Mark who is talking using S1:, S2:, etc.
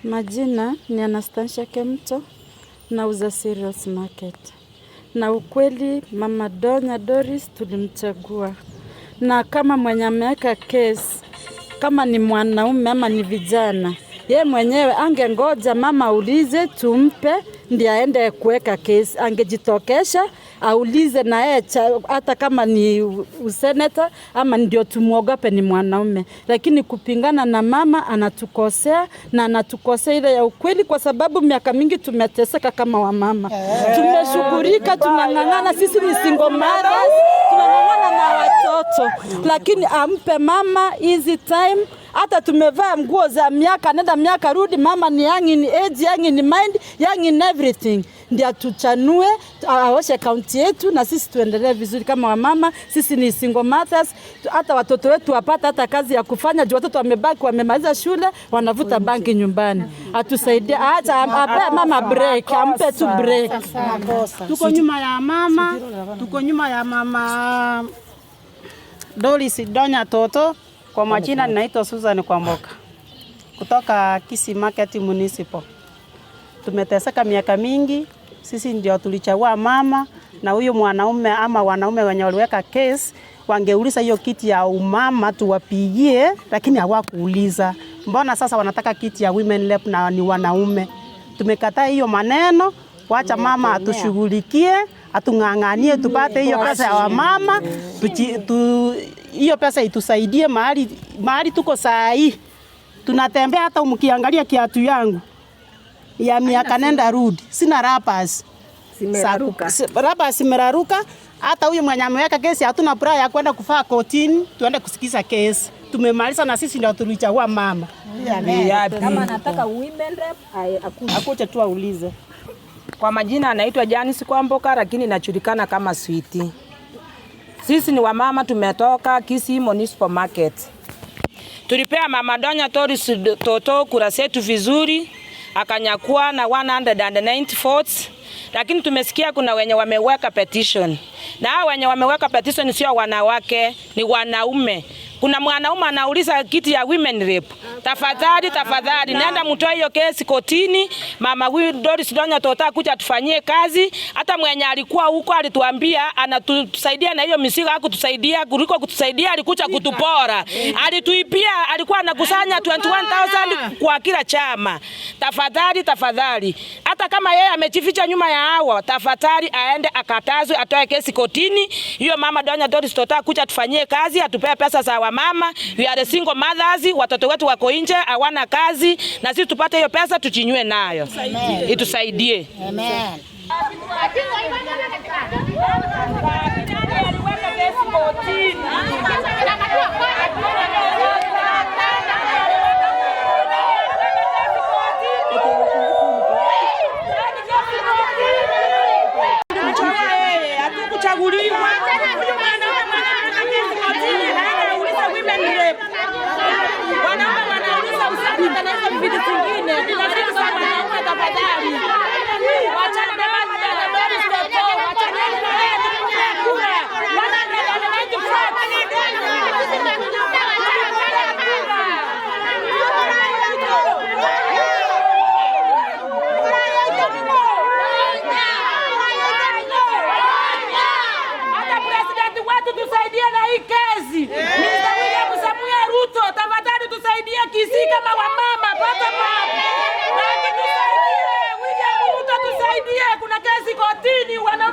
S1: Majina ni Anastasia Kemto, nauza Cereals Market. Na ukweli Mama Donya Doris tulimchagua, na kama mwenye ameweka case, kama ni mwanaume ama ni vijana, ye mwenyewe angengoja mama aulize tumpe ndiye aende kuweka kesi. Angejitokesha aulize na yeye, hata kama ni useneta ama ndio tumuogope ni mwanaume, lakini kupingana na mama anatukosea, na anatukosea ile ya ukweli, kwa sababu miaka mingi tumeteseka kama wamama, tumeshughulika, tunang'ang'ana. Sisi ni single mothers, tunang'ang'ana na watoto, lakini ampe mama easy time. Hata tumevaa nguo za miaka nenda miaka rudi, mama ni young in age, young in mind, young in everything, ndio atuchanue, aoshe kaunti yetu na sisi tuendelee vizuri kama wamama. Sisi ni single mothers, hata watoto wetu wapata hata kazi ya kufanya juu watoto wamebaki, wamemaliza shule, wanavuta bangi nyumbani. Atusaidie, acha ape mama break, ampe tu break.
S2: Tuko nyuma ya mama, tuko nyuma ya mama Doris Donya Toto. Kwa majina ninaitwa Susan Kwamboka kutoka Kisii Market Municipal. Tumeteseka miaka mingi, sisi ndio tulichagua mama na huyu mwanaume ama wanaume wenye waliweka case wangeuliza hiyo kiti ya umama tuwapigie, lakini hawakuuliza. Mbona sasa wanataka kiti ya women rep na ni wanaume? Tumekataa hiyo maneno. Wacha mama atushughulikie, atung'ang'anie tupate hiyo pesa ya wamama, hiyo pesa itusaidie mahali mahali tuko saa hii. Tunatembea, hata mkiangalia kiatu yangu ya miaka nenda rudi, sina rubbers.
S3: Zimeraruka.
S2: Rubbers zimeraruka. Hata huyu mwenye ameweka kesi hatuna furaha ya kwenda kufaa kotini, tuende kusikiza kesi. Tumemaliza na sisi ndio tulichagua mama.
S3: Kama anataka women rep akuje.
S2: Akuje tu aulize.
S4: Kwa majina anaitwa Janice Kwamboka, lakini najulikana kama Switi. Sisi ni wamama tumetoka Kisii Municipal Market. Tulipea Mama Donya Doris Toto kura zetu vizuri, akanyakua na 190 votes, lakini tumesikia kuna wenye wameweka petition, na hao wenye wameweka petition sio wanawake, ni wanaume. Kuna mwanaume anauliza kiti ya women rep. Tafadhali, tafadhali, nenda mtoe hiyo kesi kotini. Mama huyu Doris Donya Toto kuja tufanyie kazi. Hata mwenye alikuwa huko alituambia anatusaidia na hiyo mizigo, hakutusaidia kuliko kutusaidia, alikuja kutupora. Alituibia, alikuwa anakusanya 21,000 kwa kila chama. Tafadhali, tafadhali, hata kama yeye amejificha nyuma ya hawa, tafadhali aende akatazwe, atoe kesi kotini. Hiyo mama Donya Doris Toto kuja tufanyie kazi, atupee pesa za wamama. We are single mothers, watoto wetu wako nje hawana kazi, na sisi tupate hiyo pesa tuchinywe nayo, itusaidie.
S3: Amen.
S4: Hatukuchaguliwa. Huyu mwanaume mwenye kesi kotini anauliza women rep. Wanaume wanauliza usafi na hizo vitu zingine. Na sisi za wanaume, tafadhali. Wachana na mama na Doris Toto, wachana na yeye, tumpe kura. 194. Hata president wetu tusaidie na hii kesi. Mr. William Samuel Ruto, tafadhali tusaidie Kisii kama wamama, pata mama. Na tusaidie, William Ruto tusaidie, kuna kesi kotini, wanaume